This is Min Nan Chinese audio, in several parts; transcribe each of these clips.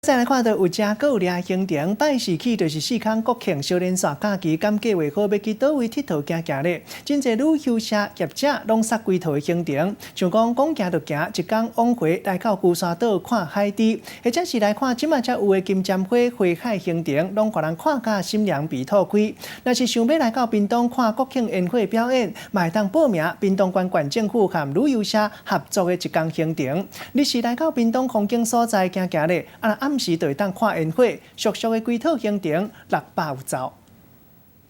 再來看到有遮閣有掠行程，拜四起就是4工國慶小連續假期，敢計劃好欲去佗位𨑨迌行行咧？真濟旅遊社業者攏殺規套的行程，像講講行就行，一工往回來到龜山島看海豬，或者是來看這馬才有的金針花花海行程，攏予人看甲心涼鼻吐開。若是想欲來到屏東看國慶煙火表演，嘛會當報名屏東縣縣政府和旅遊社合作的一工行程。你是來到屏東風景所在行行咧，啊，暗時就會當看煙火，俗俗的規套行程600有走。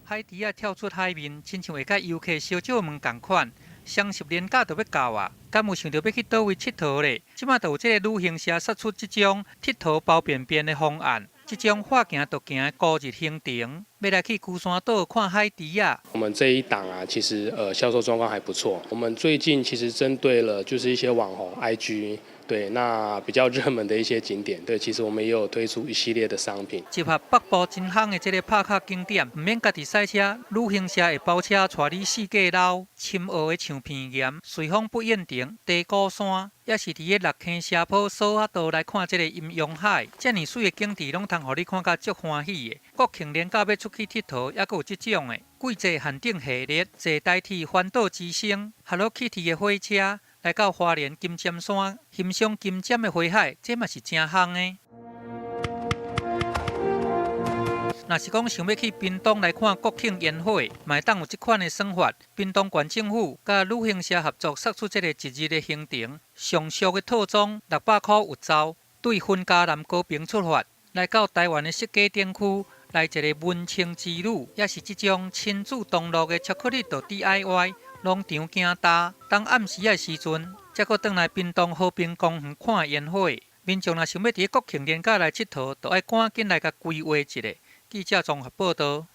海豬仔跳出海面，親像會佮遊客相借問仝款。雙十連假就欲到啊，敢有想著欲去佗位𨑨迌咧？這馬就有這個旅行社殺出這種𨑨迌包便便的方案，這種話行就行的孤日行程，欲來去龜山島看海豬仔。我們這一檔啊，其實銷售狀況還不錯。我們最近其實針對了就是一些網紅 IG。對，那比較熱門的一些景點，對，其實我們也有推出一系列的商品。集合北部真夯的這個拍卡景點，毋免家己駛車，旅行社會包車帶你四界撈，深澳的象鼻岩、瑞豐不厭亭、低鼓山，抑是佇个六坑斜坡索仔道來看這個陰陽海，遮爾媠的景致，攏通予你看甲足歡喜的。國慶連假欲出去𨑨迌，猶閣有這種的季節限定系列，坐台鐵環島之星、Hello Kitty 的火車，來到花蓮金針山欣賞金針的花海，這嘛是誠夯的。若是講想欲去屏東來看國慶煙火，嘛會當有這款的算法。屏東縣政府佮旅行社合作，殺出這個一日的行程，上俗的套裝600箍有走，對雲嘉南高屏出發，來到台灣的雪景頂區，來一個文青之旅，抑是這種親子同樂的巧克力豆 DIY。農場行踏，當暗時的時陣，才閣轉來屏東和平公園看煙火。民眾若想欲佇國慶連假來𨑨迌，就愛趕緊來共規劃一下。記者綜合報導。